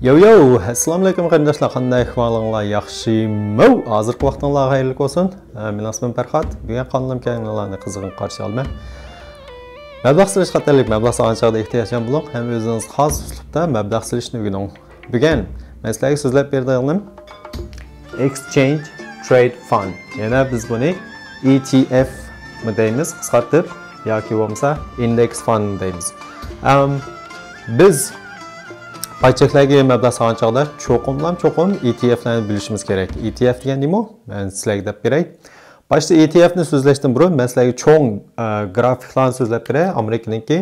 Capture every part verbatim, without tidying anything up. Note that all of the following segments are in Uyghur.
يو يو، ئەسسالامۇ ئەلەيكۇم قېرىنداشلار، قانداق ئەھۋالىڭلار، ياخشىمۇ؟ ھازىرقى ۋاقتىڭلار خەيرلىك بولسۇن. ئە، مېنىڭ ئىسمىم پەرھات. بۈگۈن قانىلىمغا كەلگەنلەرنى قىزغىن قارشى ئالىمەن. مەبلەغ سېلىش خەتەرلىك، مەبلەغ سالغان چاغدا ئېھتىياتچان بولۇڭ ھەم ئۆزىڭىز خاس ئۇسلۇبتا مەبلەغ سېلىشنى ئۆگىنىڭ. بۈگۈن مەن سىلەرگە سۆزلەپ بېرىدىغىنىم Exchange Trade Fund. يەنە بىز بۇنى E T F مۇ دەيمىز قىسقارتىپ ياكى بولمىسا Index Fund دەيمىز. ئەم، بىز پاي چەكلەرگە مەبلەغ سالغان چاغدا چوقۇملام چوقۇم E T F لەرنى بىلىشىمىز كېرەك. E T F دېگەن نېمە؟ مەن سىلەرگە دەپ بېرەي. باشتا E T F نى سۆزلەشتىن بۇرۇن مەن سىلەرگە چوڭ، ئە، گرافىكلارنى سۆزلەپ بېرەي. ئامېرىكىنىڭكى،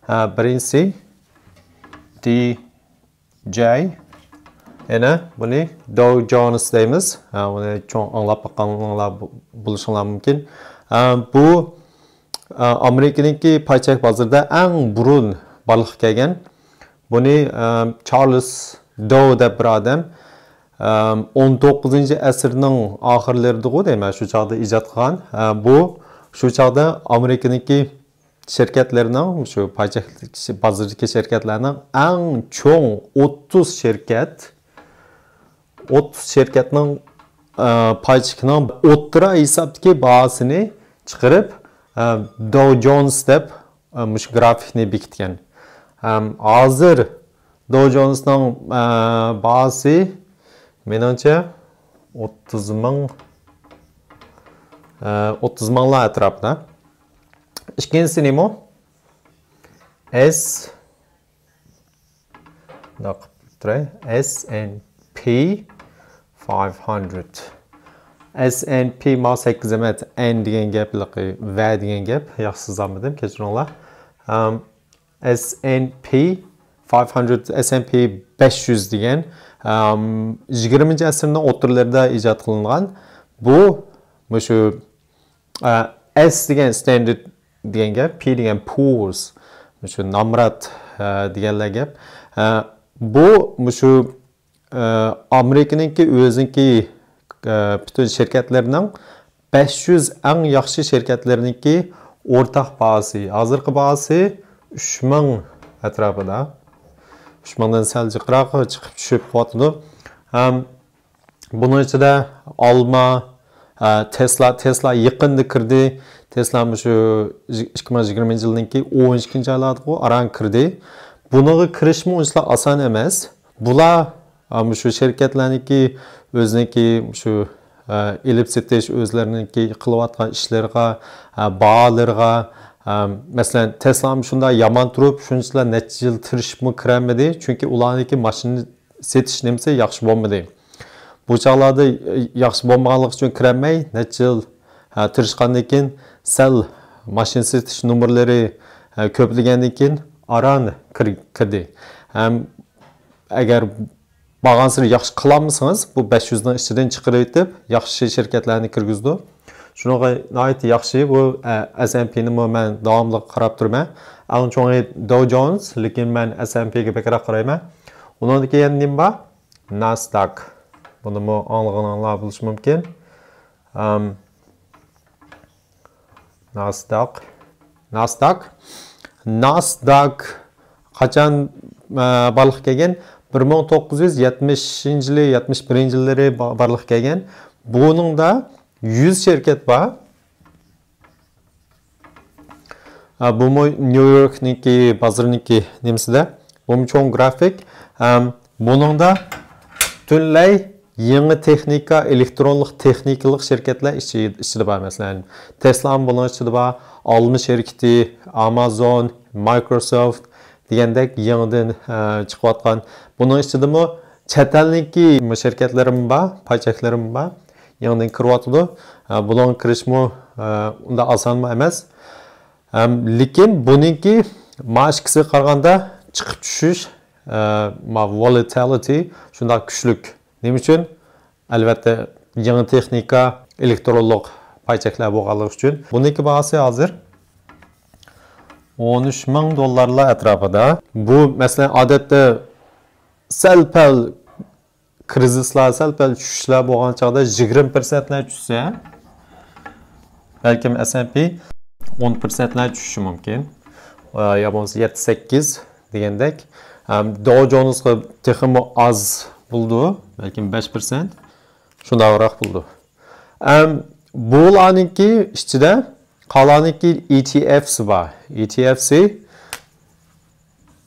ئە، بىرىنچىسى D J. يەنە بۇنى Dow Jones دەيمىز. ھە، بۇنى چوڭ ئاڭلاپ باققانلار بۇ-، بولۇشۇڭلار مۇمكىن. ھە، بۇ، ئە، ئامېرىكىنىڭكى پاي چەك بازىرىدا ئەڭ بۇرۇن بارلىققا كەلگەن. بۇنى، ئە، چارلىس دوۋ دەپ بىر ئادەم، ئە، ئون توققۇزىنچى ئەسىرنىڭ ئاخىرلىرىدىغۇ دەيمەن، شۇ چاغدا ئىجاد قىلغان. ئە، بۇ شۇ چاغدا ئامېرىكىنىڭكى شىركەتلىرىنىڭ، شۇ پاي چەك بازىرىدىكى شىركەتلەرنىڭ ئەڭ چوڭ ئوتتۇز شىركەت، ئوتتۇز شىركەتنىڭ، ئە، پاي چېكىنىڭ ئوتتۇرا ھېسابتىكى باھاسىنى چىقىرىپ، ئە، دوۋ جونس دەپ، ئە، مۇشۇ گرافىكنى بېكىتكەن. ھەم ھازىر دوۋ جونسنىڭ، ئە، باھاسى مېنىڭچە ئوتتۇز مىڭ، ئە، ئوتتۇز مىڭلار ئەتراپىدا. ئىككىنچىسى نېمە؟ S، مۇنداق قىلىپ تۇراي. S and P five hundred. S and P ما سەككىز ئەمەس، N دېگەن گەپ، ۋە دېگەن گەپ. ياخشى سىزالمىدىم، كەچۈرۈڭلار. ئەم، S and P five hundred، S and P بەش يۈز دېگەن، ئەم، يىگىرمىنچى ئەسىرنىڭ ئوتتۇرىلىرىدا ئىجاد قىلىنغان. بۇ مۇشۇ، ئە، S دېگەن standard دېگەن گەپ، P دېگەن poor، مۇشۇ نامرات، ئە، دېگەنلەر گەپ. ئە، بۇ مۇشۇ، ئە، ئامېرىكىنىڭكى ئۆزىنىڭكى، ئە، پۈتۈن شىركەتلىرىنىڭ بەش يۈز ئەڭ ياخشى شىركەتلىرىنىڭكى ئورتاق باھاسى، ھازىرقى باھاسى ئۈچ مىڭ ئەتراپىدا. ئۈچ مىڭدىن سەل جىقراق چىقىپ چۈشۈپ قىلىۋاتىدۇ. ھەم بۇنىڭ ئىچىدە ئالما، ئە، تېسلا، تېسلا يېقىندا كىردى. تېسلا مۇشۇ ئىككى مىڭ يىگىرمىنچى يىلنىڭكى ئون ئىككىنچى ئايلاردىغۇ ئاران كىردى. بۇنىڭغا كىرىشمۇ ئۇنچىلىك ئاسان ئەمەس. بۇلار، ئە، مۇشۇ شىركەتلەرنىڭكى ئۆزىنىڭكى مۇشۇ، ئە، ئېلىپ سېتىش، ئۆزلىرىنىڭكى قىلىۋاتقان ئىشلىرىغا، ئە، باھالىرىغا، ئە، مەسىلەن، تېسلا شۇنداق يامان تۇرۇپ، شۇنچىلا نەچچە يىل تىرىشىپمۇ كىرەلمىدى. چۈنكى ئۇلارنىڭكى ماشىنا سېتىش نېمىسى ياخشى بولمىدى. بۇ چاغلاردا ياخشى بولمىغانلىقى ئۈچۈن كىرەلمەي، نەچچە يىل، ھە، تىرىشقاندىن كېيىن سەل ماشىنا سېتىش نومۇرلىرى، ھە، كۆپلىگەندىن كېيىن ئاران كىر-، كىردى. ھەم ئەگەر بارغانسېرى ياخشى قىلالمىسىڭىز، بۇ بەش يۈزنىڭ ئىچىدىن چىقىرىۋېتىپ، ياخشى شىركەتلەرنى كىرگۈزىدۇ. شۇنىڭغا ناھايىتى ياخشى. بۇ، ئە، S and P نىمۇ مەن داۋاملىق قاراپ تۇرىمەن. ئەڭ چوڭى Dow Jones، لېكىن مەن S and P گە بەكرەك قارايمەن. ئۇنىڭدىن كېيىن نېمە بار؟ Nasdaq. بۇنىمۇ ئاڭلىغىنىڭلار بولۇشى مۇمكىن. ئەم، Nasdaq. Nasdaq. Nasdaq قاچان، ئە، بارلىققا كەلگەن؟ بىر مىڭ توققۇز يۈز يەتمىشىنچى يىلى، يەتمىش بىرىنچى يىللىرى با-، بارلىققا كەلگەن. بۇنىڭدا يۈز شىركەت بار. ئە، بۇمۇ نيۇ يوركنىڭكى بازىرىنىڭكى نېمىسىدە. بۇمۇ چوڭ گرافىك. ئەم، بۇنىڭدا پۈتۈنلەي يېڭى تېخنىكا، ئېلېكترونلۇق تېخنىكىلىق شىركەتلەر ئىچى-، ئىچىدە بار. مەسىلەن، تېسلامۇ بۇنىڭ ئىچىدە بار، ئالما شىركىتى، ئامازون، مايكروسوفت دېگەندەك يېڭىدىن، ئە، چىقىۋاتقان. بۇنىڭ ئىچىدىمۇ چەت ئەلنىڭكى شىركەتلىرىمۇ بار، پاي چەكلىرىمۇ بار. يېڭىدىن كىرىۋاتىدۇ. ئە، بۇنىڭغا كىرىشمۇ، ئە، ئۇنداق ئاسانمۇ ئەمەس. ئەم، لېكىن بۇنىڭكى ما ئىككىسىگە قارىغاندا چىقىپ چۈشۈش، ئە، ما volatility شۇنداق كۈچلۈك. نېمە ئۈچۈن؟ ئەلۋەتتە، يېڭى تېخنىكا، ئېلېكترونلۇق پاي چەكلەر بولغانلىقى ئۈچۈن. بۇنىڭكى باھاسى ھازىر ئون ئۈچ مىڭ دوللارلار ئەتراپىدا. بۇ، مەسىلەن، ئادەتتە سەل-پەل كىرىزىسلار، سەل-پەل چۈشۈشلەر بولغان چاغدا يىگىرمە پىرسەنتلەر چۈشسە، بەلكىم S and P ئون پىرسەنتلەر چۈشۈشى مۇمكىن. يا بولمىسا يەتتە، سەككىز دېگەندەك. ئەم، داۋ جونسقا تېخىمۇ ئاز بولىدۇ، بەلكىم بەش پىرسەنت شۇنداقراق بولىدۇ. ئەم، بۇلارنىڭكى ئىچىدە قالغاننىڭكى ئى تى ئېفس بار. ئى تى ئېفس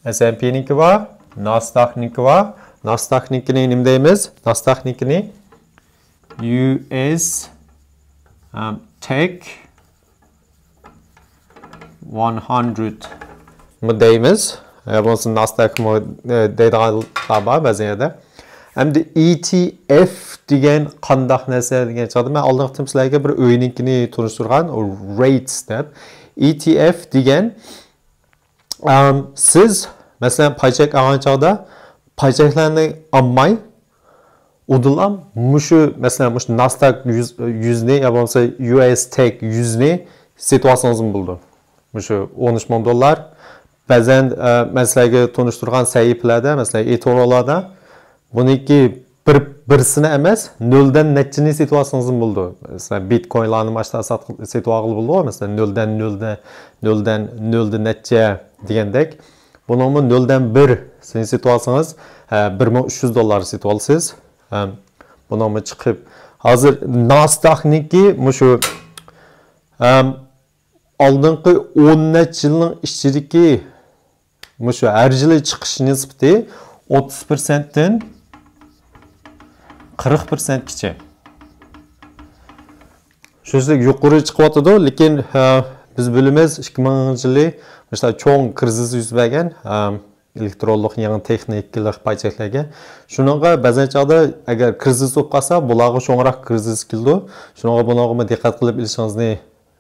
ئېس ئەند پىنىڭكى بار، ناسداقنىڭكى بار. ناسداقنىڭكىنى نېمە دەيمىز؟ ناسداقنىڭكىنى يۇ ئېس، ئەم، تېك ۋان ھەندرېد مۇ دەيمىز. يا بولمىسا ناسداق مۇ، ئە، دەيدىغانلار بار بەزى يەردە. ئەمدى ئى تى ئېف دېگەن قانداق نەرسە دېگەن چاغدا مەن ئالدىنقى قېتىم سىلەرگە بىر ئۆينىڭكىنى تونۇشتۇرغان، رېيتس دەپ. ئى تى ئېف دېگەن، ئەم، سىز مەسىلەن پاي چەك ئالغان چاغدا پاي چەكلەرنى ئالماي، ئۇدۇلام مۇشۇ، مەسىلەن، مۇشۇ ناسداق يۈز، يۈزنى يا بولمىسا يۇ ئېس تېك يۈزنى سېتىۋالسىڭىزمۇ بولىدۇ. مۇشۇ ئون ئۈچ مىڭ دوللار. بەزەن، ئە، مەن سىلەرگە تونۇشتۇرغان سەھىپىلەردە، مەسىلەن، ئېتورلاردا بۇنىڭكى بىر، بىرسىنى ئەمەس، نۆلدىن نەچچىنى سېتىۋالسىڭىزمۇ بولىدۇ. مەسىلەن، بىتكوينلارنى ماشتا سېتىۋالغىلى بولىدۇ. مەسىلەن، نۆلدىن نۆلدە، نۆلدىن، نۆلدە نەچچە دېگەندەك. بۇنىڭمۇ نۆلدىن بىر سېتىۋالسىڭىز، ئە، بىر مىڭ ئۈچ يۈز دوللار سېتىۋالىسىز. ئەم، بۇنىڭمۇ چىقىپ، ھازىر ناسداقنىڭكى مۇشۇ، ئەم، ئالدىنقى ئون نەچچە يىلنىڭ ئىچىدىكى مۇشۇ ھەر يىلى چىقىش نىسبىتى ئوتتۇز پىرسەنتتىن قىرىق پىرسەنتكىچە. شۇنچىلىك يۇقىرى چىقىۋاتىدۇ، لېكىن، ھە، بىز بىلىمىز، ئىككى مىڭىنچى يىلى مۇشۇنداق چوڭ كىرىزىس يۈز بەرگەن، ھە، ئېلېكترونلۇق يېڭى تېخنىكىلىق پاي چەكلەرگە. شۇنىڭغا بەزەن چاغدا ئەگەر كىرىزىس بولۇپ قالسا، بۇلارغا چوڭراق كىرىزىس كېلىدۇ. شۇنىڭغا بۇنىڭغىمۇ دىققەت قىلىپ ئېلىشىڭىزنى،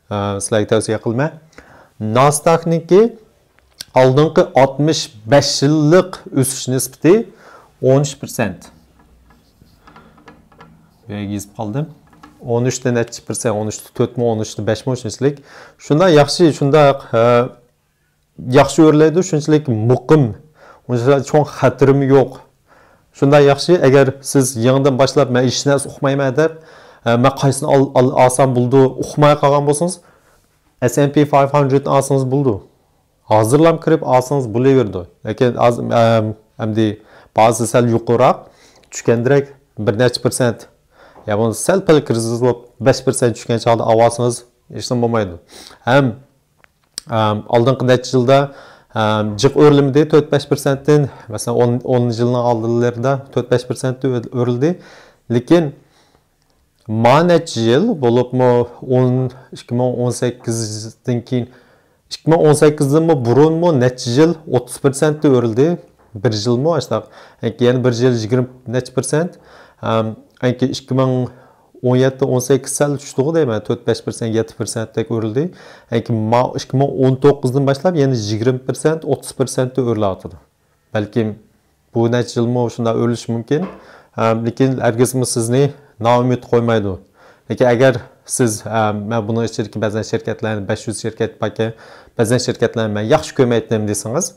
ئە، سىلەرگە تەۋسىيە قىلىمەن. ناسداقنىڭكى ئالدىنقى ئاتمىش بەش يىللىق ئۆسۈش نىسبىتى ئون ئۈچ پىرسەنت. بۇ يەرگە يېزىپ قالدىم. ئون ئۈچتە نەچچە پىرسەنت، ئون ئۈچتە تۆتمۇ، ئون ئۈچتە بەشمۇ شۇنچىلىك. شۇنداق ياخشى، شۇنداق، ئە، ياخشى ئۆرلەيدۇ، شۇنچىلىك مۇقىم، ئۇنچىلىك چوڭ خەتىرىمۇ يوق. شۇنداق ياخشى، ئەگەر سىز يېڭىدىن باشلاپ، مەن ھېچ نەرسە ئۇقمايمەن دەپ، ئە، مەن قايسىنى ئال-، ئال-، ئالسام بولىدۇ، ئۇقماي قالغان بولسىڭىز، ئېس ئەند پى فايف ھەندرېدنى ئالسىڭىز بولىدۇ. ھازىرلام كىرىپ ئالسىڭىز بولۇۋېرىدۇ. لېكىن ھازىر، ئەم، ئەمدى باھاسى سەل يۇقىرىراق، چۈشكەندىرەك بىر نەچچە پىرسەنت، يا بولمىسا سەل پەل كىرىزىس بولۇپ، بەش پىرسەنت چۈشكەن چاغدا ئالسىڭىز، ھېچنېمە بولمايدۇ. ھەم ئەم، ئالدىنقى نەچچە يىلدا، ئەم، جىق ئۆرلىمىدى، تۆت بەش پىرسەنتتىن، مەسىلەن، ئون، ئون يىلنىڭ ئالدىلىرىدا تۆت بەش پىرسەنتتىن ئۆ-، ئۆرلىدى. لېكىن ما نەچچە يىل، بولۇپمۇ ئون، ئىككى مىڭ ئون سەككىزدىن كېيىن، ئىككى مىڭ ئون سەككىزدىنمۇ بۇرۇنمۇ نەچچە يىل ئوتتۇز پىرسەنتتە ئۆرلىدى. بىر يىلمۇ ئاشتاق. يەنە بىر يىل يىگىرمە نەچچە پىرسەنت. ئەم، ئەنكى ئىككى مىڭ ئون يەتتە، ئون سەككىز سەل چۈشتىغۇ دەيمەن، تۆت بەش پىرسەنت، يەتتە پىرسەنتتەك ئۆرلىدى. ئەنكى ما-، ئىككى مىڭ ئون توققۇزدىن باشلاپ يەنە يىگىرمە پىرسەنت، ئوتتۇز پىرسەنتتە ئۆرلەۋاتىدۇ. بەلكىم بۇ نەچچە يىلمۇ شۇنداق ئۆرلىشى مۇمكىن. ئەم، لېكىن ھەرگىزمۇ سىزنى نائۈمىد قويمايدۇ. لېكىن ئەگەر سىز، ئەم، مەن بۇنىڭ ئىچىدىكى بەزەن شىركەتلەرنى، بەش يۈز شىركەت باركەن، بەزەن شىركەتلەرنى مەن ياخشى كۆرمەيتتىم دېسىڭىز،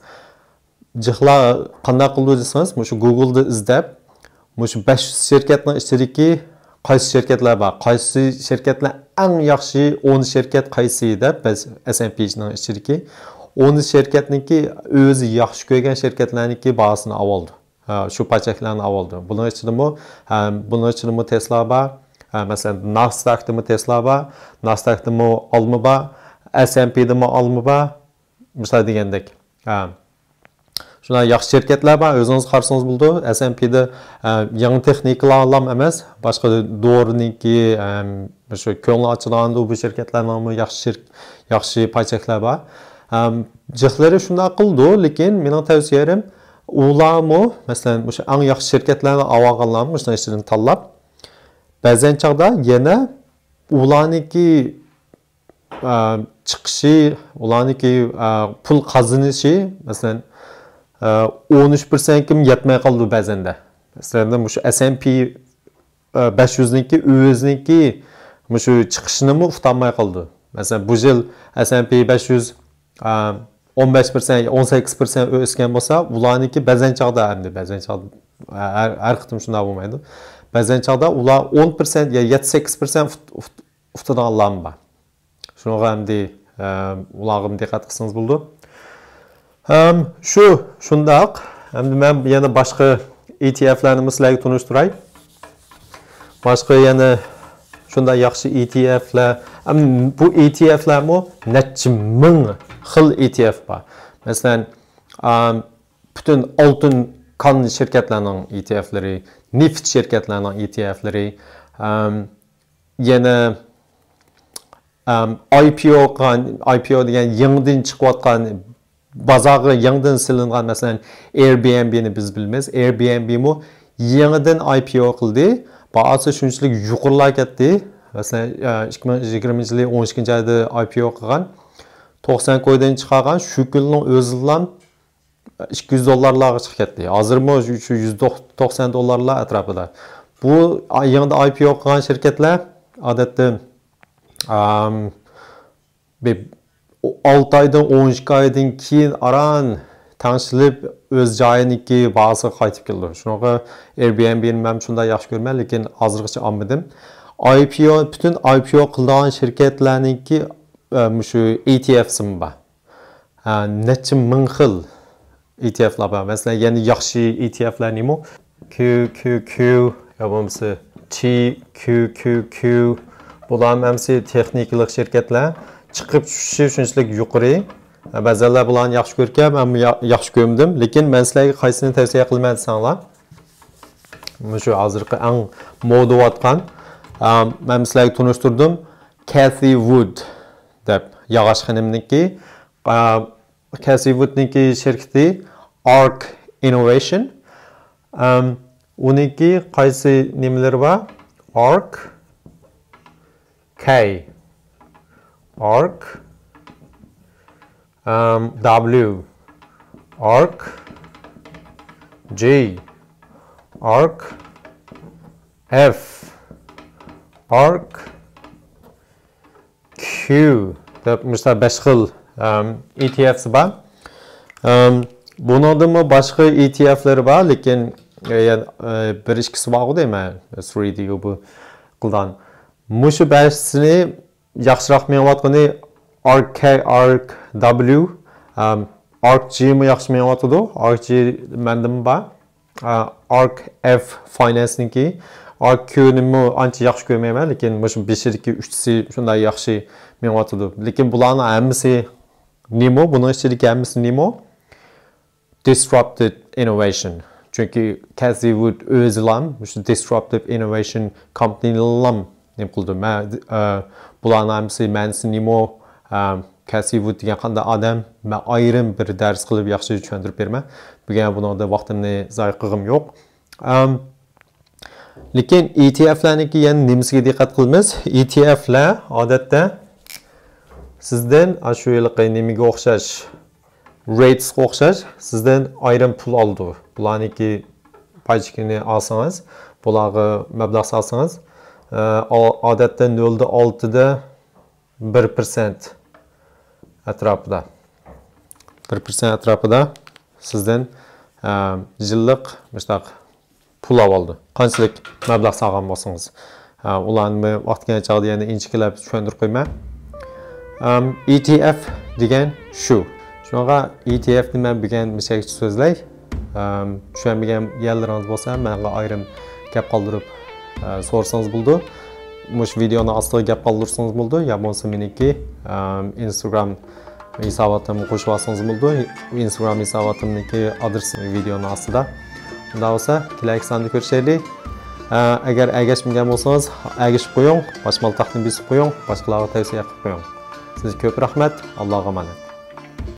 جىقلار قانداق قىلىدۇ دېسىڭىز، مۇشۇ گۇگلدا ئىزدەپ، مۇشۇ بەش يۈز شىركەتنىڭ ئىچىدىكى قايسى شىركەتلەر بار، قايسى شىركەتلەر ئەڭ ياخشى، ئون شىركەت قايسى دەپ، بەس، ئېس ئەند پىنىڭ ئىچىدىكى ئون شىركەتنىڭكى ئۆزى ياخشى كۆرگەن شىركەتلەرنىڭكى باھاسىنى ئاۋالدى. ھە، شۇ پاي چەكلەرنى ئاۋالدى. بۇنىڭ ئىچىدىمۇ، ھە، بۇنىڭ ئىچىدىمۇ تېسلا بار. ھە، مەسىلەن، ناسداكتىمۇ تېسلا بار، ناسداكتىمۇ ئالما بار، ئېس ئەند پىدىمۇ ئالما بار. مىسال دېگەندەك. ھە. شۇنداق ياخشى شىركەتلەر بار، ئۆزىڭىز قارىسىڭىز بولىدۇ. ئېس ئەند پىدە، ئە، يېڭى تېخنىكىلارلام ئەمەس، باشقا دورىنىڭكى، ئەم، شۇ كۆڭلى ئاچىدىغان بۇ شىركەتلەرنىڭمۇ ياخشى شىر-، ياخشى پاي چەكلەر بار. ئەم، جىقلىرى شۇنداق قىلىدۇ، لېكىن مېنىڭ تەۋسىيەم، ئۇلارمۇ، مەسىلەن، مۇشۇ ئەڭ ياخشى شىركەتلەرنى ئاۋالغانلارمۇ مۇشۇنىڭ ئىچىدىن تاللاپ، بەزەن چاغدا يەنە ئۇلارنىڭكى ئە، چىقىشى، ئۇلارنىڭكى، ئە، پۇل قازىنىشى، مەسىلەن، ئە، ئون ئۈچ پىرسەنتكىمۇ يەتمەي قالىدۇ بەزەندە. مەسىلەن، مۇشۇ ئېس ئەند پى، ئە، بەش يۈزنىڭكى، ئۆزىنىڭكى مۇشۇ چىقىشىنىمۇ ئۇتالماي قالىدۇ. مەسىلەن، بۇ يىل ئېس ئەند پى بەش يۈز، ئە، ئون بەش پىرسەنت، ئون سەككىز پىرسەنت ئۆسكەن بولسا، ئۇلارنىڭكى بەزەن چاغدا، ئەمدى بەزەن چاغدا، ھەر، ھەر قېتىم شۇنداق بولمايدۇ. بەزەن چاغدا ئۇلار ئون پىرسەنت يا يەتتە سەككىز پىرسەنت ئۇت-، ئۇت-، ئۇتىدىغانلارمۇ بار. شۇنىڭغا ئەمدى، ئە، ئۇلارغىمۇ دىققەت قىلسىڭىز بولىدۇ. ھەم شۇ، شۇنداق، ئەمدى مەن يەنە باشقا ئىتىئېفلارنىمۇ سىلەرگە تونۇشتۇراي. باشقا يەنە شۇنداق ياخشى ئىتىئېفلار. ئەم، بۇ ئىتىئېفلارمۇ نەچچە مىڭ خىل ئىتىئېف بار. مەسىلەن، ئام، پۈتۈن ئالتۇن كان شىركەتلەرنىڭ ئىتىئېفلىرى، نېفىت شىركەتلەرنىڭ ئىتىئېفلىرى، ئام، يەنە، ئام، ئاي پى ئو قىلغان، ئاي پى ئو دېگەن يېڭىدىن چىقىۋاتقان، بازارغا يېڭىدىن سېلىنغان، مەسىلەن، ئېيربىئېنبىنى بىز بىلىمىز. ئېيربىئېنبىمۇ يېڭىدىن ئاي پى ئو قىلدى. باھاسى شۇنچىلىك يۇقىرىلار كەتتى. مەسىلەن، ئىككى مىڭ يىگىرمىنچى يىلى ئون ئىككىنچى ئايدا ئاي پى ئو قىلغان. توقسان كويدىن چىقارغان، شۇ كۈننىڭ ئۆزىدىلا ئىككى يۈز دوللارلارغا چىقىپ كەتتى. ھازىرمۇ شۇ، شۇ يۈز توقسان دوللارلار ئەتراپىدا. بۇ يېڭىدا ئاي پى ئو قىلغان شىركەتلەر، ئادەتتە، ئام، بىر ئالتە ئايدىن، ئون ئىككى ئايدىن كېيىن ئاران تەڭشىلىپ، ئۆز جايىنىڭكى باھاسىغا قايتىپ كېلىدۇ. شۇنىڭغا ئېيربىئېنبىنى مەن شۇنداق ياخشى كۆرىمەن، لېكىن ھازىرغىچە ئالمىدىم. ئاي پى ئو، پۈتۈن ئاي پى ئو قىلىدىغان شىركەتلەرنىڭكى، ئە، مۇشۇ ئىتىئېفسىمۇ بار. ئە، نەچچە مىڭ خىل ئىتىئېفلار بار. مەسىلەن، يەنە ياخشى ئىتىئېفلار نېمە؟ كيۇ كيۇ كيۇ يا بولمىسا تى كيۇ كيۇ كيۇ. بۇلارمۇ ھەممىسى تېخنىكىلىق شىركەتلەر. چىقىپ چۈشۈشى شۇنچىلىك يۇقىرى. بەزىلەر بۇلارنى ياخشى كۆركەن، مەن يا-، ياخشى كۆرمىدىم. لېكىن مەن سىلەرگە قايسىنى تەۋسىيە قىلىمەن دېسەڭلار، مۇشۇ ھازىرقى ئەڭ مودا بولۇۋاتقان، ئە، مەن سىلەرگە تونۇشتۇردۇم. كەسى ۋۇد دەپ ياغاچ خېنىمنىڭكى، ئە، كەسى ۋۇدنىڭكى شىركىتى ئارك ئىننوۋېيشن. ئەم، ئۇنىڭكى قايسى نېمىلىرى بار؟ ئارك كەي، ئارك، ئەم، دابلىيۇ، ئارك جى، ئارك ئېف، ئارك كيۇ دەپ مۇشۇنداق بەش خىل، ئەم، ئىتىئېفسى بار. ئەم، بۇنىڭدىنمۇ باشقا ئىتىئېفلىرى بار، لېكىن، ئە، يەنە، ئە، بىر ئىككىسى بارغۇ دەيمەن، سۈرىدىگە بۇ قىلغان. مۇشۇ بەشىسىنى ياخشىراق مېڭىۋاتقىنى ئارك كەي، ئارك دابلىيۇ، ئەم، ئارك جىمۇ ياخشى مېڭىۋاتىدۇ. ئارك جى مەندىمۇ بار. ئارك ئېف فاينانسنىڭكى، ئارك كيۇنىمۇ ئانچە ياخشى كۆرمەيمەن، لېكىن مۇشۇ بېشىدىكى ئۈچىسى شۇنداق ياخشى مېڭىۋاتىدۇ. لېكىن بۇلارنىڭ ھەممىسى نېمە؟ بۇنىڭ ئىچىدىكى ھەممىسى نېمە؟ Disruptive innovation. چۈنكى كەسى ۋۇد ئۆزىلا مۇشۇ disruptive innovation كامپانىيىنىلا نېمە قىلىدۇ؟ مەن، ئە، بۇلارنىڭ ھەممىسى مەنىسى نېمە؟ ئە، كەسى ۋۇد دېگەن قانداق ئادەم؟ مەن ئايرىم بىر دەرس قىلىپ ياخشى چۈشەندۈرۈپ بېرىمەن. بۈگۈن بۇنىڭدا ۋاقتىمنى زايە قىلغۇم يوق. ئەم، لېكىن ئىتىئېفلەرنىڭكى يەنە نېمىسىگە دىققەت قىلىمىز؟ ئىتىئېفلەر ئادەتتە سىزدىن ئاشۇ ھېلىقى نېمىگە ئوخشاش، رېيتسقا ئوخشاش سىزدىن ئايرىم پۇل ئالىدۇ. بۇلارنىڭكى پاي چېكىنى ئالسىڭىز، بۇلارغا مەبلەغ سالسىڭىز، ئە، ئا-، ئادەتتە نۆلدە ئالتىدە بىر پىرسەنت ئەتراپىدا، بىر پىرسەنت ئەتراپىدا سىزدىن، ئە، يىللىق مۇشۇنداق پۇل ئاۋالىدۇ. قانچىلىك مەبلەغ سالغان بولسىڭىز. ئە، ئۇلارنى ۋاقتى كەلگەن چاغدا يەنە ئىنچىكىلەپ چۈشەندۈرۈپ قويىمەن. ئەم، ئىتىئېف دېگەن شۇ. شۇڭا ئىتىئېفنى مەن بۈگۈن مۇشۇ يەرگىچە سۆزلەي. ئەم، چۈشەنمىگەن يەرلىرىڭىز بولسا، ماڭا ئايرىم گەپ قالدۇرۇپ، ئە، سورىسىڭىز بولىدۇ. مۇشۇ ۋىدېئونىڭ ئاستىغا گەپ قالدۇرسىڭىز بولىدۇ. يا بولمىسا مېنىڭكى، ئەم، ئىنستاگرام ھېساباتىمغا قوشۇۋالسىڭىز بولىدۇ. ئىنستاگرام ھېساباتىمنىڭكى ئادرېسى ۋىدېئونىڭ ئاستىدا. ئۇنداق بولسا، كېلەركى ساندا كۆرۈشەيلى. ئە، ئەگەر ئەگەشمىگەن بولسىڭىز، ئەگىشىپ قويۇڭ. باشمالتاقنى بېسىپ قويۇڭ. باشقىلارغا تەۋسىيە قىلىپ قويۇڭ. سىزگە كۆپ رەھمەت. ئاللاغا ئامانەت.